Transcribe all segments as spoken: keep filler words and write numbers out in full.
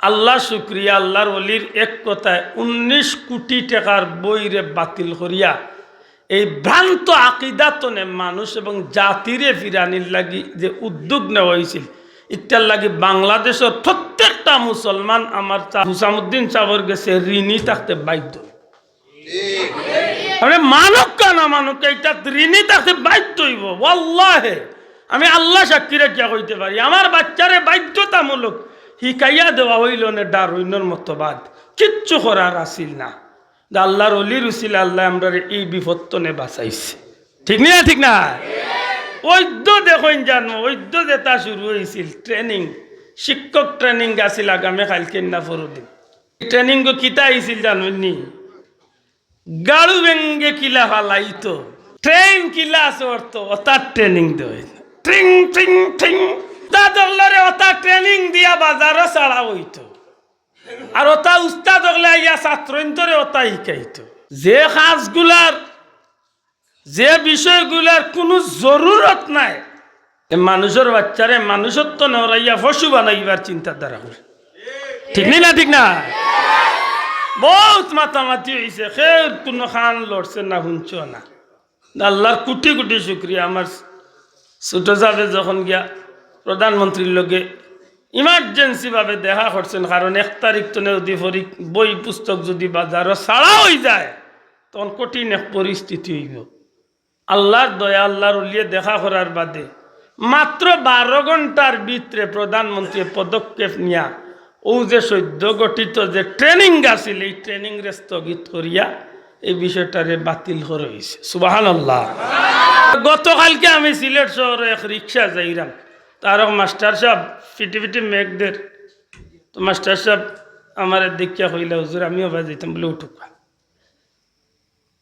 আল্লাহ শুকরিয়া, আল্লাহর ওলির এক কথায় উনিশ কোটি টেকার বইরে বাতিল করিয়া এই ভ্রান্ত আকিদাতনে মানুষ এবং জাতিরে ফিরানির লাগি যে উদ্যোগ নেওয়া হয়েছিল, ইটার লাগি বাংলাদেশের প্রত্যেকটা মুসলমান আমার চা-, হুসামুদ্দিন সাবর গেছে ঋণী থাকতে বাধ্য। আপনি মানুক্কা না মানুক্কা, এটা ঋণী থাকতে বাধ্য হইব। ওয়াল্লাহে, আমি আল্লাহ সাক্ষী রাখিয়া কইতে পারি, আমার বাচ্চারে বাধ্যতামূলক হিকাইয়া দেওয়া হইল নে ডারউইনর মতবাদ, কিচ্ছু করার আছিল না। যে আল্লাহর অলির উসিলা আল্লাহ আমরারে এই বিপদ তনে বাঁচাইছে, ঠিক না? ঠিক না? ওইদ্য দেখইন জানো, ওইদ্য যেটা শুরু হয়েছিল ট্রেনিং, শিক্ষক ট্রেনিং আছিল আগামী কালকে না পরদিন। ট্রেনিং গো কিতা আইছিল জানইন নি? গাড়ু বেঙ্গে কিলা ফালাইতো, ট্রেন কিলা চড়তো, ওটার ট্রেনিং দেয়। ট্রিং, ট্রিং, ট্রিং। তা দলরে ওটা ট্রেনিং দিয়া বাজারো ছাড়া হইতো। আর ওটা উস্তাদ হকলে আইয়া ছাত্রইন্তরে ওটা হিকাইতো। যে কাজগুলার, যে বিষয়গুলার কোনো জরুরত নাই, এ মানুষের বাচ্চারে মানুষত্ব নেওরাইয়া পশু বানাইবার চিন্তাধারা করে। ঠিক নি না? ঠিক না? বহুত মাতামাতি হইছে, কেউ কোনো কান লড়ছে না, শুনছো না। আল্লাহর কোটি কোটি শুকরিয়া, আমার ছোট সাবে যখন গিয়া প্রধানমন্ত্রীর লগে ইমার্জেন্সি ভাবে দেখা করছেন, কারণ এক তারিখ তনে যদি পরি-, বই পুস্তক যদি বাজারো ছাড়া হয়ে যায়, তখন কঠিন এক পরিস্থিতি হইব। আল্লাহর দয়া, আল্লাহর উলিয়ে দেখা করার বাদে মাত্র বারো ঘন্টার ভিতরে প্রধানমন্ত্রী পদক্ষেপ নিয়া ও যে সদ্য গঠিত যে ট্রেনিং আছিল, এই ট্রেনিং রে স্থগিত করিয়া এই বিষয়টারে বাতিল করা হয়েছে। সুবহানাল্লাহ। গতকালকে আমি সিলেট শহরে এক রিক্সা যাইরাম, তার এক মাস্টার সাহেব ফিটি ফিটি মেঘ দের, তো মাস্টার সাহেব আমার দেখিয়া কইলা, "হুজুর, আমিও ভাই যাইতাম," বলে, "উঠুকা।"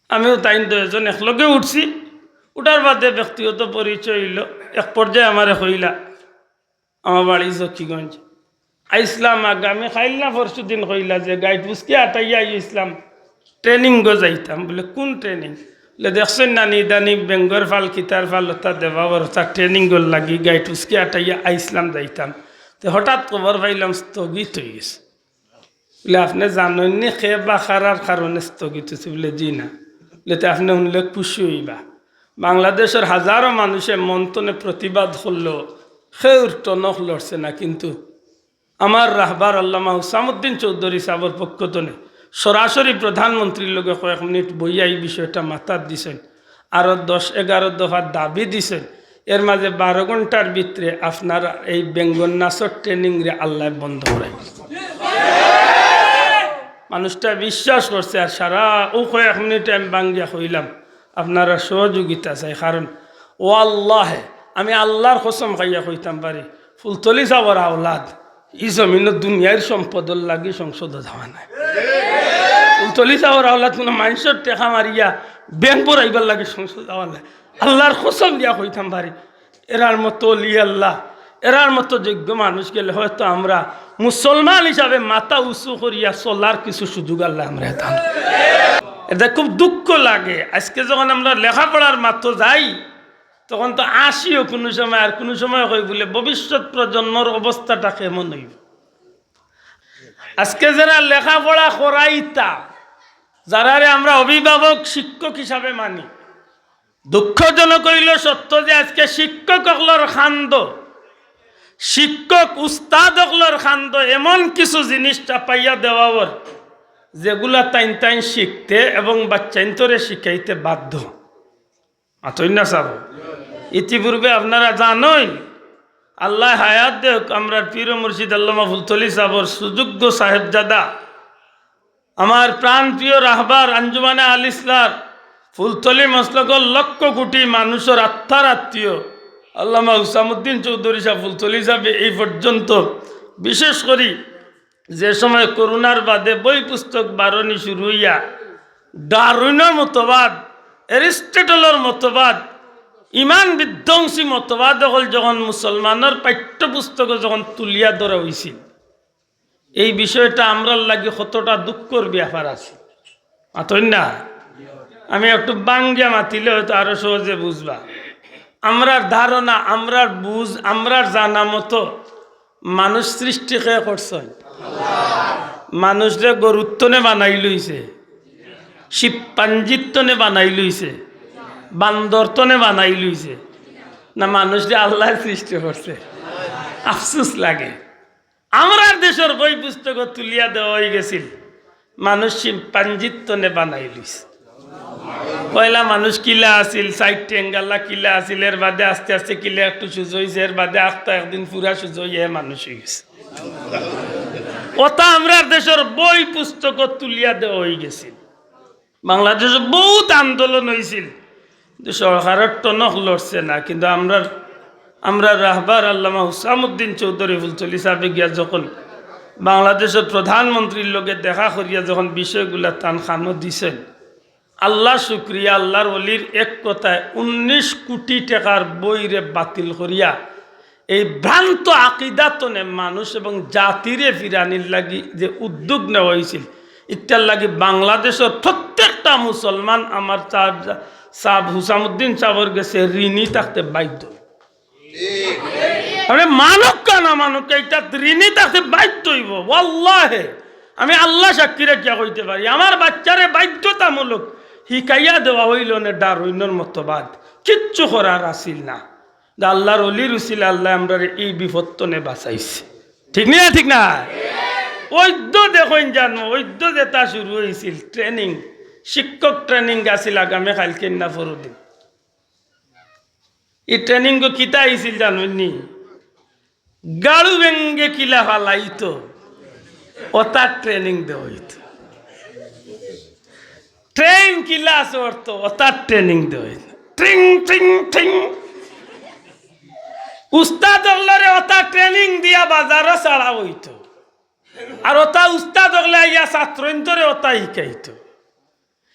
আমিও তাইন দুইজন একলগে উঠছি। উঠার বাদে ব্যক্তিগত পরিচয় হইল, এক পর্যায়ে আমারে কইলা, "আমার বাড়ি জকিগঞ্জ, আইসলাম আগামী কাইল না পরশু দিন, কইলা যে গাইট বুসকি আটাইয়া আইসলাম, ট্রেনিং গো যাইতাম।" বলে, "কোন ট্রেনিং?" বলে, "দেখছেন না নি ইদানিং বেঙ্গর ফাল কিতার ফাল ওটা দেওয়া ওর ওটা ট্রেনিং গোর লাগি গাইট বুসকি আটাইয়া আইসলাম যাইতাম, তো হঠাৎ খবর পাইলাম স্থগিত হয়ে গেছে।" বলে, "আপনি জানেননি কে বা কারার কারণে স্থগিত হয়েছে?" বলে, "জি না।" বলে, "তে আপনি শুনলে খুশি হইবা, বাংলাদেশের হাজারো মানুষে মন তনে প্রতিবাদ করলো, কেউর টনক লড়ছে না, কিন্তু আমার রাহবার আল্লামা হুসামুদ্দিন চৌধুরী সাহেবের পক্ষ তনে সরাসরি প্রধানমন্ত্রীর লগে কয়েক মিনিট বইয়া এই বিষয়টা মাথাত দিছেন, আরো দশ এগারো দফা দাবি দিছেন, এর মাঝে বারো ঘন্টার ভিতরে আপনারা এই বেঙ্গন নাচর ট্রেনিং রে আল্লাহ বন্ধ করাই।" মানুষটা বিশ্বাস করছে, আর সারা ও কয়েক মিনিট আমি বাঙ্গিয়া কইলাম, "আপনারা সহযোগিতা চাই, কারণ ও আল্লাহে, আমি আল্লাহর কসম খাইয়া কইতাম পারি, ফুলতলি সাবর আওলাদ ই জমিন দুনিয়ার সম্পদর লাগি সংসদো যাওয়া নাই। ফুলতলি সাবর আওলাদ কোনো মানুষের টেকা মারিয়া ব্যাংক ভরাইবার লাগি সংসদ যাওয়া নাই।" আল্লাহর কসম দিয়া কইতাম পারি, এরার মতো অলি আল্লাহ, এরার মতো যোগ্য মানুষ গেলে হয়তো আমরা মুসলমান হিসাবে মাথা উঁচু করিয়া চলার কিছু সুযোগ আল্লাহ আমরা দান। এটা খুব দুঃখ লাগে। আজকে যখন আমরা লেখাপড়ার মাত্র যাই, তখন তো আসিও কোনো সময়, আর কোনো সময় কই বলে, "ভবিষ্যৎ প্রজন্মর অবস্থাটা কেমন হইব?" আজকে যারা লেখাপড়া করাইতা, যারারে আমরা অভিভাবক শিক্ষক হিসাবে মানি, দুঃখজনক হইল সত্য যে আজকে শিক্ষক অকলর কান্দো, শিক্ষক উস্তাদ অকলর কান্দো এমন কিছু জিনিস চাপাইয়া দেওয়া ওর, যেগুলা তাইন তাইন শিখতে এবং বাচ্চাইন্তরে শিখাইতে বাধ্য। আতই না সাব, ইতিপূর্বে আপনারা জানইন, আল্লাহ হায়াত দেখ, আমরার পীর ও মুর্শিদ আল্লামা ফুলতলি সাবর সুযোগ্য সাহেবজাদা, আমার প্রাণপ্রিয় রাহবার আঞ্জুমানে আল ইসলার ফুলতলি মসলকর লক্ষ কোটি মানুষর আত্মার আত্মীয় আল্লামা হুসামুদ্দিন চৌধুরী সাব ফুলতলি সাবে এই পর্যন্ত, বিশেষ করি যে সময় করোনার বাদে বই পুস্তক বারনি শুরু হইয়া ডারউইনর মতবাদ, এরিস্টটলর মতবাদ, ইমান বিধ্বংসী মতবাদ অকল যখন মুসলমানর পাঠ্যপুস্তকে যখন তুলিয়া ধরা হইছিল, এই বিষয়টা আমরার লাগি কতটা দুঃখর ব্যাপার আছে, মাতইন না? আমি একটু বাঙ্গিয়া মাতিলে হয়তো আরো সহজে বুঝবা। আমরার ধারণা, আমরার বুঝ, আমরার জানা মতো মানুষ সৃষ্টি কে করছইন? মানুষরে গরুর তনে বানাইল অইছে, শিম্পাঞ্জির তনে বানাইল অইছে, বান্দর তনে বানাইল অইছে, না মানুষরে আল্লায় সৃষ্টি করছে? আফসোস লাগে। আমরার দেশর বই পুস্তকো তুলিয়া দেওয়া অইগেছিল, মানুষ শিম্পাঞ্জির তনে বানাইলিছে। পয়লা মানুষ কিলা আছিল, চাইর ঠেংআলা কিলা আছিল, এর বাদে আস্তে আস্তে কিলা একটু সুজা অইছে, এর বাদে আখতা একদিন পুরা সুজা অইয়া মানুষ অইগেছে। অতা আমরার দেশর বই পুস্তকো তুলিয়া দেওয়া অইগেছিল। বাংলাদেশো বউত আন্দোলন অইছিল, কিন্তু সরকারর টনক লড়ছে না। কিন্তু আমরার, আমরার রাহবার আল্লামা হুসামুদ্দিন চৌধুরী ফুলতলি সাবে গিয়া যখন বাংলাদেশর প্রধানমন্ত্রীর লগে দেখা করিয়া যখন বিষয়গুলা তান কানো দিছইন, আল্লার শুকরিয়া, আল্লার ওলির এক কথায় উনিশ কোটি টেকার বইরে বাতিল করিয়া এই ভ্রান্ত আকিদা তনে মানুষ এবং জাতিরে ফিরানির লাগি যে উদ্যোগ নেওয়া অইছিল, ইটার লাগি বাংলাদেশর প্রত্যেকটা মুসলমান আমার সাব, সাব হুসামুদ্দিন সাবর গেছে ঋণী থাকতে বাধ্য। মানে, মানুক্কা না মানুক্কা, ইটাত ঋণী থাকতে বাধ্য অইবো। ওয়াল্লাহে, আমি আল্লা সাক্ষী রাখিয়া কইতে পারি, আমার বাচ্চারে বাধ্যতামূলক হিকাইয়া দেওয়া অইলো নে ডারউইনর মতবাদ, কিচ্ছু করার আছিল না। দা আল্লার ওলির উসিলা আল্লায় আমরারে ই বিপদ তনে বাঁচাইছে। ঠিক নি না? ঠিক না? অইদ্য দেখইন জানো, অইদ্য যেটা শুরু অইছিল ট্রেনিং, শিক্ষক ট্রেনিং আছিল আগামী কাইলকে না পরদিন। ই ট্রেনিং গো কিতা অইছিল জানইন নি? গাড়ু বেঙ্গে কিলা ফালাইতো, অতার ট্রেনিং দেওয়া অইতো। ট্রেন কিলা চড়তো, অতার ট্রেনিং দেওয়া অইতো। ট্রিং, ট্রিং, ট্রিং। উস্তাদ অকলরে অতা ট্রেনিং দিয়া বাজারো ছাড়া অইতো। আর অতা উস্তাদ অকলে আইয়া ছাত্রইন্তরে অতা হিকাইতো।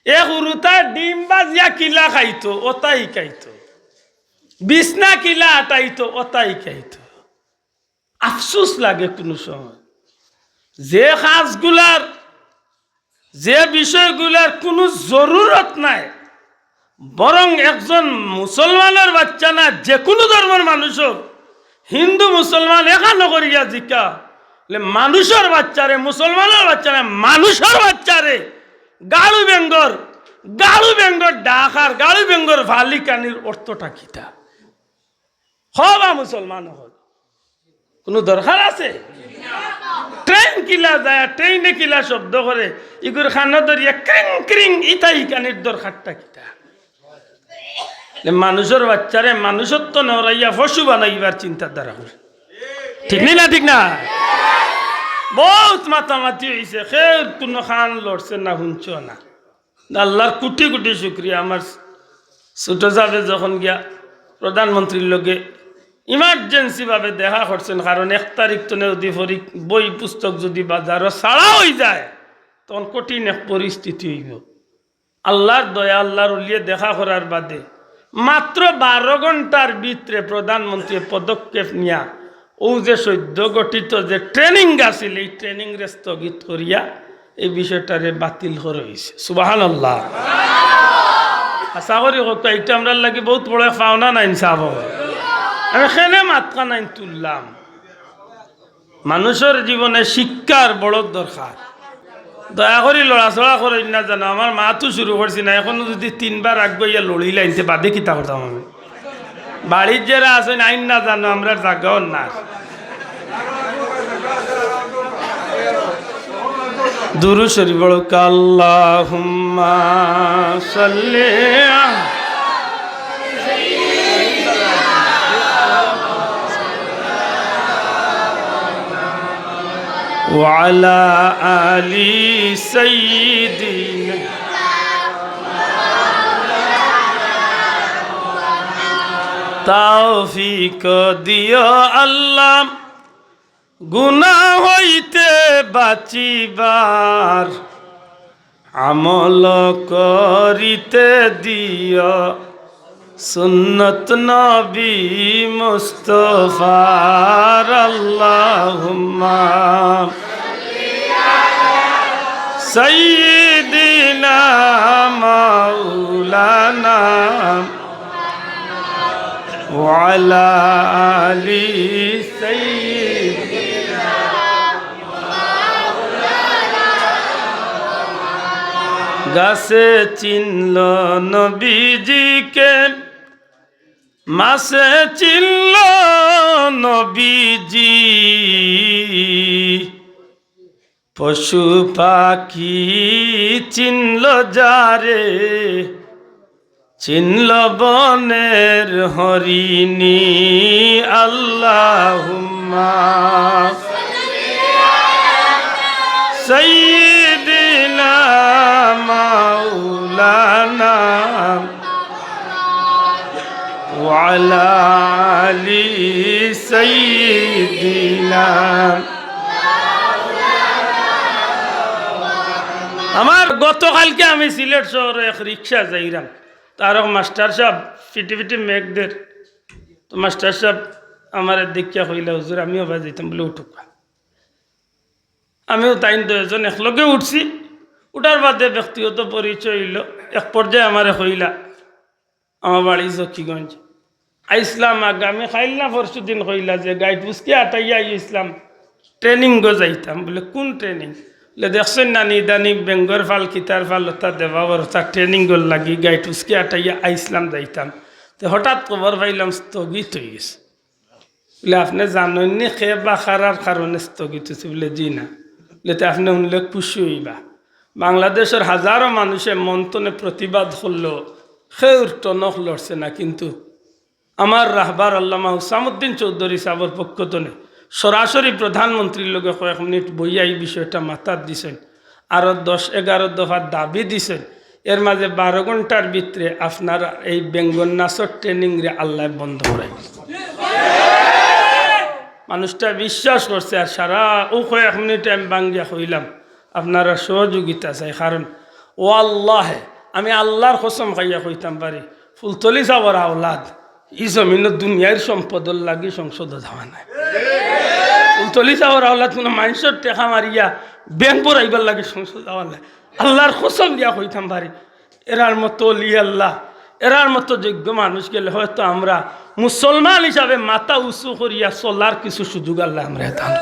এক হুরুতায় ডিম বাজিয়া কিলা খাইতো, অতা হিকাইতো। বিছনা কিলা আটাইতো, অতা হিকাইতো। আফসোস লাগে কুনু সময়, যে কাজগুলার, যে বিষয়গুলার কুনু জরুরত নাই, বরং একজন মুসলমানর বাচ্চা না, যে কুনু ধর্মর মানুষ অউক, হিন্দু মুসলমান এখানো করিয়া জিকা, বলে, মানুষর বাচ্চারে, মুসলমানর বাচ্চা না, মানুষর বাচ্চারে গাড়ু বেঙ্গর, গাড়ু বেঙ্গর ডাক আর গাড়ু বেঙ্গর ফালিকানির অর্থটা কিতা? হ বা মুসলমান অকল, কুনু দরকার আছে? ট্রেন কিলা যায়, ট্রেনে কিলা শব্দ করে, ইগুর কানো ধরিয়া ক্রিং ক্রিং ইতা হিকানির দরকারটা কিতা? লে মানুষর বাচ্চারে মানুষর তনে হরাইয়া পশু বানাইবার চিন্তাধারা করে। ঠিক নি না? ঠিক না? বউত মাতামাতি অইছে, কেউর কুনু কান লড়ছে না, হুনছো না। আল্লার কুটি কুটি শুকরিয়া, আমার ছোট সাবে যখন গিয়া প্রধানমন্ত্রীর লগে ইমার্জেন্সি ভাবে দেখা করছইন, কারণ এক তারিখ তনে যদি পরি-, বই পুস্তক যদি বাজারো ছাড়া অইযায়, তখন কঠিন এক পরিস্থিতি অইবো। আল্লার দয়া, আল্লার ওলিয়ে দেখা করার বাদে মাত্র বারো ঘন্টার ভিতরে প্রধানমন্ত্রীয়ে পদক্ষেপ নিয়া অউ যে সদ্য গঠিত যে ট্রেনিং আছিল, এই ট্রেনিংরে স্থগিত করিয়া এই বিষয়টারে বাতিল করা অইছে। সুবহানাল্লাহ। আশা করি কউক্কা, ইটা আমরার লাগি বউত বড় এক পাওনা না ইনসাফ অইবো। আমি কেনে মাতখানাইন তুললাম, মানুষর জীবনে শিক্ষার বড় দরকার। দয়া করি লড়াচড়া করইন না জানো, আমার মাত শুরু করছি না, এখনো যদি তিনবার আগুয়াইয়া লড়িলাইন তে বাদে কিতা করতাম আমি? বাড়িত যেরা আছইন আইন না জানো, আমরার জাগাও না। দুরূদ শরীফ পড়ো, আল্লাহুম্মা সাল্লি ওয়া আলা আলি সাইয়্যিদিনা। তৌফিক দিও আল্লাহ, গুনাহ হইতে বাঁচিবার, আমল করিতে দিও সুন্নত নবী মুস্তফার। আল্লাহুম্মা সাইয়্যিদিনা মাওলানা ওয়া আলা আলি সাইয়্যিদিনা। গাছে চিনল নবীজিকে, মাছে চিনল নবীজি, পশু পাখি চিনল যারে, চিনল বনের হরিণী। আল্লাহুম্মা সাইয়্যিদিনা মাওলানা ওয়া আলা আলি সাইয়্যিদিনা। আমার গতকালকে আমি সিলেট শহরে এক রিক্সা যাইরাম, তার এক মাস্টার সাব ফিটি ফিটি মেঘ দের। তো মাস্টার সাব আমারে দেখিয়া কইলা, "হুজুর, আমিও বাই যাইতাম," বলে, "উঠুক।" আমিও তাইন দুইজন একলগে উঠছি। উঠার বাদে ব্যক্তিগত পরিচয় অইলো। এক পর্যায়ে আমারে কইলা, "আমার বাড়ি জকিগঞ্জ, আইসলাম আগামী কাইল না পরশু দিন, কইলা যে গাইট উসকি আটাইয়া আইসলাম, ট্রেনিংও যাইতাম।" বলে, "কোন ট্রেনিং?" বলে, "দেখছইন না নি ইদানিং বেঙ্গর ফাল কিতার ফাল ওটা দেবা বড়, তার ট্রেনিংও লাগি গাইট উসকি আটাইয়া আইসলাম যাইতাম, তো হঠাৎ খবর পাইলাম স্থগিত অই গেছে।" বলে, "আপনে জানইন নি কে বা কারার কারণে স্থগিত অইছে?" বলে, "জি না।" বলে, "তে আপনে হুনলে খুশি অইবা। বাংলাদেশর হাজারো মানুষে মন থনে প্রতিবাদ করলো, কেউর টনক লড়ছে না, কিন্তু আমার রাহবার আল্লামা হুসামুদ্দিন চৌধুরী সাবর পক্ষ থনে সরাসরি প্রধানমন্ত্রীর লগে কয়েক মিনিট বইয়া এই বিষয়টা মাথাত দিছইন। আরো দশ এগারো দফা দাবি দিছইন। এর মাঝে বারো ঘন্টার ভিতরে আপনার এই বেঙ্গর নাচর ট্রেনিংরে আল্লায় বন্ধ করাই দিছে। মানুষটা বিশ্বাস করছে, আর সারা ও কয়েক মিনিট আমি বাঙ্গিয়া কইলাম, আপনারার সহযোগিতা চাই, কারণ ও আল্লাহে, আমি আল্লার কসম খাইয়া কইতাম পারি, ফুলতলি সাবর আওলাদ ই জমিনো দুনিয়ার সম্পদর লাগি সংসদো যাওয়া নায়। ফুলতলি সাবর আওলাদ কুনু মানষর টেকা মারিয়া ব্যাংক ভরাইবার লাগি সংসদো যাওয়া নায়। আল্লার কসম দিয়া কইতাম পারি, এরার মতো অলি আল্লাহ, এরার মতো যোগ্য মানুষ গেলে হয়তো আমরা মুসলমান হিসাবে মাথা উঁচু করিয়া চলার কিছু সুযোগ আল্লায় আমরারে দান।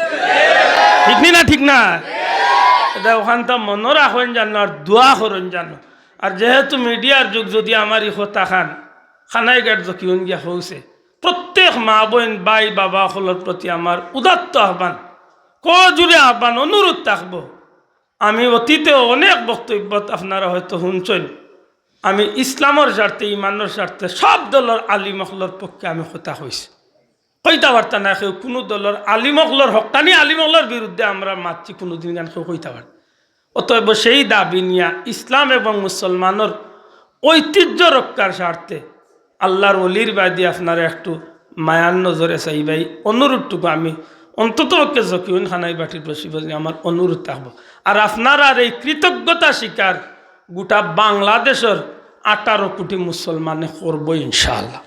ঠিক নি না? ঠিক না? এটা ওখানটা মনো রাখইন জানো, আর দোয়া করইন জানো। আর যেহেতু মিডিয়ার যুগ, যদি আমার ই কথাখান কানাইঘাট জকিগঞ্জ গিয়া পৌঁছে, প্রত্যেক মা বইন, ভাই, বাবা অকলর প্রতি আমার উদাত্ত আহ্বান, কজুড়ে আহ্বান, অনুরোধ থাকবো। আমি অতীতে অনেক বক্তব্যত আপনারা হয়তো হুনছইন, আমি ইসলামর স্বার্থে, ইমানর স্বার্থে সব দলর আলিম অকলর পক্ষে আমি কথা কইছি। কইতা পারতা না কেউ কুনু দলর আলিম অকলর, হক্কানি আলিম অকলর বিরুদ্ধে আমরা মাতছি, কুনুদিন গান কেউ কইতা পারতা। অতএব সেই দাবি নিয়া ইসলাম এবং মুসলমানর ঐতিহ্য রক্ষার স্বার্থে আল্লার অলির বায়দি আপনারা একটু মায়ার নজরে চাইবায়, অনুরোধটুকু আমি অন্তত পক্ষে জকিগঞ্জ কানাইঘাটর প্রতি আমার অনুরোধ থাকবো। আর আপনারার এই কৃতজ্ঞতা স্বীকার গোটা বাংলাদেশর আঠারো কোটি মুসলমানে করবো ইনশাআল্লাহ।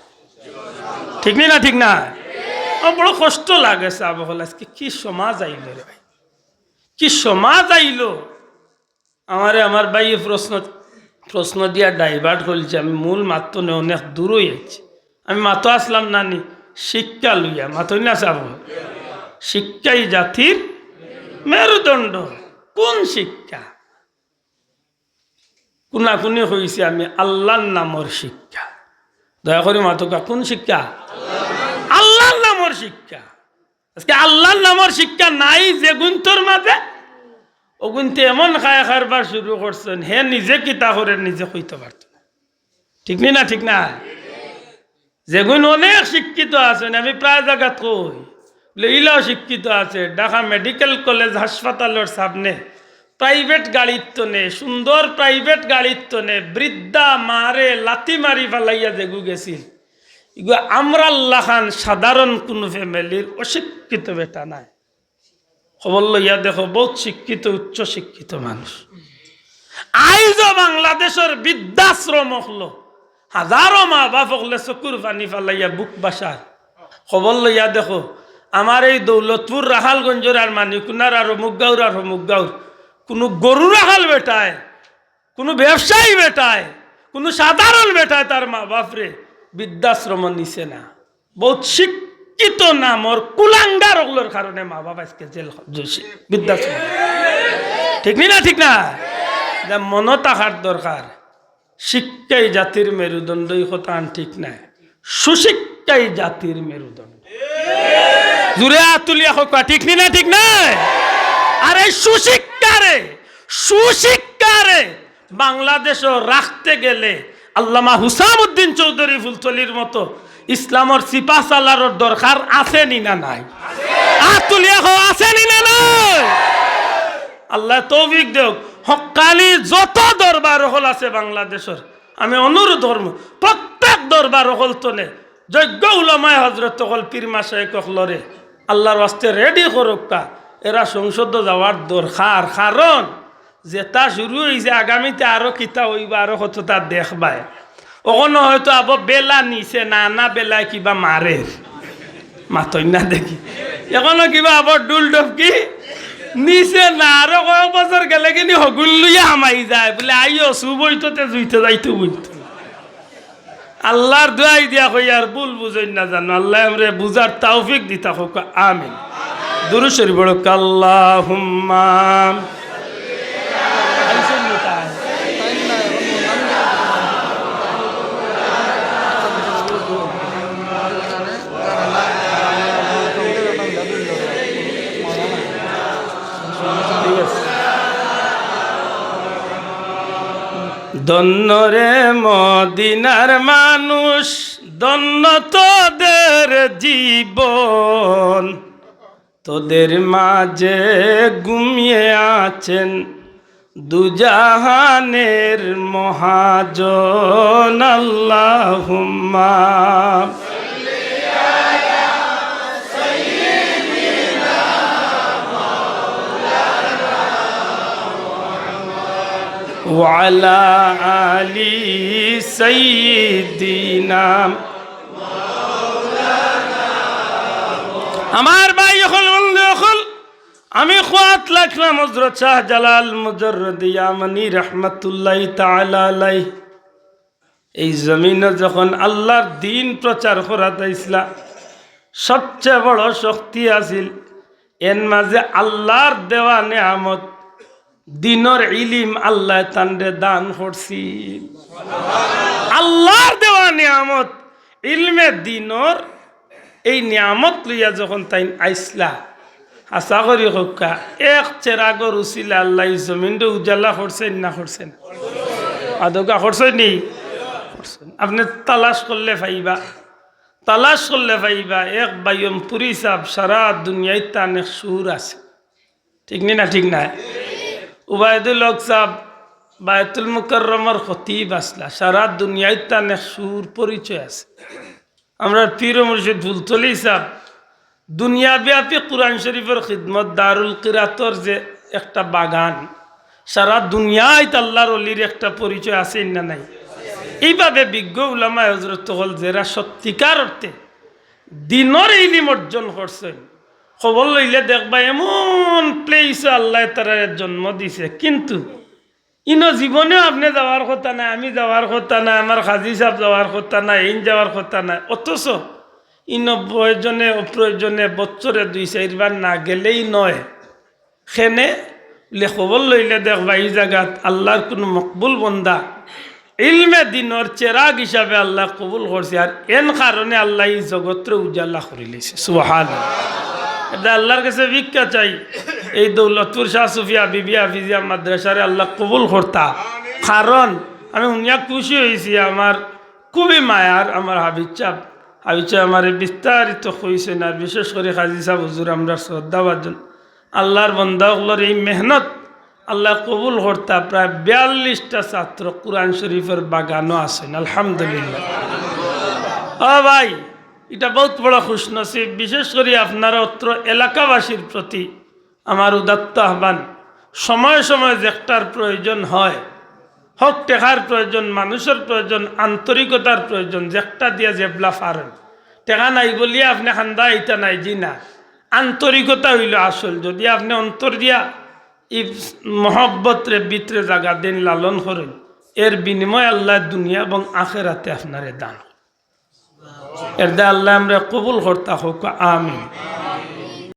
ঠিক নি না? ঠিক না? আমার বড় কষ্ট লাগে সাব অকল, আজকে কি সমাজ আইলো রে ভাই, কি সমাজ আইলো। আমারে আমার ভাইয়ে প্রশ্ন, প্রশ্ন দিয়া divert করছে, আমি মূল মাত থনে অনেক দূর অইয়াছি। আমি মাতো আছলাম না নি শিক্ষা লইয়া, মাতইন না সাব অকল? শিক্ষাই জাতির মেরুদণ্ড। কোন শিক্ষা? কুনাকুনি কইছি আমি আল্লার নামর শিক্ষা। দয়া করি মাতউক্কা, কোন শিক্ষা? আল্লার নামর শিক্ষা। আজকে আল্লার নামর শিক্ষা নাই যেগুইন্তর মাঝে, অগুইন্তে এমন খায় কারবার শুরু করছইন, হে নিজে কিতা করের নিজে কইতো পারতো না। ঠিক নি না? ঠিক না? যেগুইন অনেক শিক্ষিত আছইন, আমি প্রায় জাগাত কই, বলে, "ইলাও শিক্ষিত আছে, ঢাকা মেডিকেল কলেজ হাসপাতালর সামনে প্রাইভেট গাড়ির তনে, সুন্দর প্রাইভেট গাড়ির তনে বৃদ্ধা মারে লাথি মারি ফালাইয়া যেগু গেছিল, ইগু আমরার লাখান সাধারণ কুনু ফ্যামিলির অশিক্ষিত বেটা নায়।" খবর লইয়া দেখো, বউত শিক্ষিত, উচ্চ শিক্ষিত মানুষ। আইজও বাংলাদেশর বৃদ্ধাশ্রম অকলো হাজারো মা বাপ অকলে চকুর পানি ফালাইয়া বুক বাসার। খবর লইয়া দেখো, আমার এই দৌলতপুর, রাখালগঞ্জর আর মানিকুনার আর অমুক গাঁওর আর অমুক গাঁওর কুনু গরু রাখাল বেটায়, কুনু ব্যবসায়ী বেটায়, কুনু সাধারণ বেটায় তার মা বাপরে বৃদ্ধাশ্রম নিছে না। বউত শিক্ষিত নামর কুলাঙ্গার অকলর কারণে মা বাপ আজকে জেল, জেল, বৃদ্ধাশ্রম। ঠিক নি না? ঠিক না? যে মনো থাকার দরকার, শিক্ষাই জাতির মেরুদণ্ড, ই কথাখান ঠিক নায়। সুশিক্ষাই জাতির মেরুদণ্ড। জুরে আত তুলিয়া কউক্কা, ঠিক নি না, ঠিক নায়? আর এই সুশিক্ষারে, সুশিক্ষারে বাংলাদেশো রাখতে গেলে আল্লামা হুসামউদ্দিন চৌধুরী ফুলতলির মতো ইসলামর সিপাহ সালারর দরকার আছে নি না নাই? আত তুলিয়া কও, আছে নি না নাই? আল্লায় তৌফিক দেউক। হক্কানি যত দরবার অকল আছে বাংলাদেশর, আমি অনুরোধ করমু, প্রত্যেক দরবার অকল তনে যোগ্য উলামায়ে হজরত অকল, পীর মাশায়েখ অকলরে আল্লার ওয়াস্তে রেডি করউক্কা। এরা সংসদো যাওয়ার দরকার, কারণ যেটা শুরু অইছে, আগামীতে আরো কিতা অইবো, আরো কততা দেখবায়। অখনো হয়তো আবো বেলা নিছে না, না বেলায় কিবা মারের, মাতইন না দেখি। অখনো কিবা আবো ডুল ডফকি নিছে না, আরো কয়েক বছর গেলেগিনি হগুন লইয়া হামাই যায়, বুলে, "আইও, সুবইততে জুইতে যাইতো বইতো।" আল্লার দোয়াই দিয়া কইয়ার, ভুল বুঝইন না জানো, আল্লায় আমরারে বুঝার তৌফিক দিতা কউক্কা, আমিন। দুরূদ শরীফ পড়উক্কা, আল্লাহুম্মা। ধন্য রে মদিনার মানুষ, ধন্য তোদের জীবন, তোদের মাঝে ঘুমিয়ে আছেন দুজাহানের মহাজন। আল্লাহুম্মা ওয়ালা আলি সাইয়্যিদিনা। আমার ভাই অকল, বন্ধু অকল, আমি কওয়াত লাগলাম হজরত শাহজালাল মুজাররদে ইয়ামানি রহমাতুল্লাহি তাআলা আলাইহি। এই জমিনো যখন আল্লার দ্বীন প্রচার করাত আইছলা, সবচেয়ে বড় শক্তি আছিল এন মাঝে আল্লার দেওয়া নিয়ামত, দ্বীনর ইলিম আল্লায় তানরে দান করছিল। আল্লার দেওয়া নিয়ামত, ইলমে দ্বীনর এই নিয়ামত লইয়া যখন তাইন আইছলা, আশা করি কউক্কা, এক চেরাগর উছিলা আল্লায় ই জমিনরে উজালা করছইন না করছইন? আদগা করছইন নি? করছইন। আপনে তালাশ করলে পাইবা, তালাশ করলে পাইবা। এক বায়ুমপুরী সাব, সারা দুনিয়াত তান এক সুর আছে, ঠিক নি না? ঠিক নায়? উবায়দুল হক সাব বায়তুল মুকাররমর খতিব আছলা, সারা দুনিয়াত তান এক সুর পরিচয় আছে। আমরার পীর ও মুর্শিদ ফুলতলি সাব দুনিয়াব্যাপী কুরআন শরীফর খিদমত, দারুল কিরাতর যে একটা বাগান, সারা দুনিয়াত আল্লার অলির একটা পরিচয় আছে না নাই? এইভাবে বিজ্ঞ উলামায়ে হজরত অকল যেরা সত্যিকার অর্থে দ্বীনর ইলিম অর্জন করছইন, খবর লইলে দেখবা এমন প্লেসো আল্লায় তারারে জন্ম দিছে, কিন্তু ইনো জীবনেও আপনে যাওয়ার কথা নায়, আমি যাওয়ার কথা নায়, আমার কাজী সাব যাওয়ার কথা নায়, এইন যাওয়ার কথা নায়। অথচ ইনো প্রয়োজনে অপ্রয়োজনে বছরে দুই চাইরবার না গেলেই নয়। কেনে? বুলে খবর লইলে দেখবা ই জাগাত আল্লার কুনু মকবুল বন্দা ইলমে দ্বীনর চেরাগ হিসাবে আল্লায় কবুল করছে, আর এন কারণে আল্লায় ই জগতরে উজালা করিলাইছে। সুবহানাল্লাহ। এটা আল্লার কাছে ভিক্ষা চাই, এই দৌলতপুর শাহ সুফি হাবিবি হাফিজিয়া মাদ্রাসারে আল্লায় কবুল করতা। কারণ আমি হুনিয়া খুশি অইছি, আমার খুবই মায়ার আমার হাফিজ সাব, হাফিজ সাব আমারে বিস্তারিত কইছইন, আর বিশেষ করি কাজী সাব হুজুর আমরার শ্রদ্ধাভাজন। আল্লার বন্দা অকলর এই মেহনত আল্লায় কবুল করতা। প্রায় বিয়াল্লিশটা ছাত্র কুরআন শরীফর বাগানো আছইন, আলহামদুলিল্লাহ। ও ভাই, ইটা বউত বড় খুশনসিব। বিশেষ করি আপনারা অত্র এলাকাবাসীর প্রতি আমার উদাত্ত আহ্বান, সময়ে সময়ে যেকটার প্রয়োজন হয়, হক টেকার প্রয়োজন, মানুষর প্রয়োজন, আন্তরিকতার প্রয়োজন, যেকটা দিয়া যেবলা পারইন। টেকা নাই বলিয়া আপনে কান্দা আইতা নায়, জি না, আন্তরিকতা অইলো আসল। যদি আপনে অন্তর দিয়া ই মহব্বতরে ভিতরে জাগা দেইন, লালন করইন, এর বিনিময়ে আল্লায় দুনিয়া এবং আখেরাতে আপনারে দান। এরদায় আল্লায় আমরারে কবুল করতা কউক্কা, আমিন।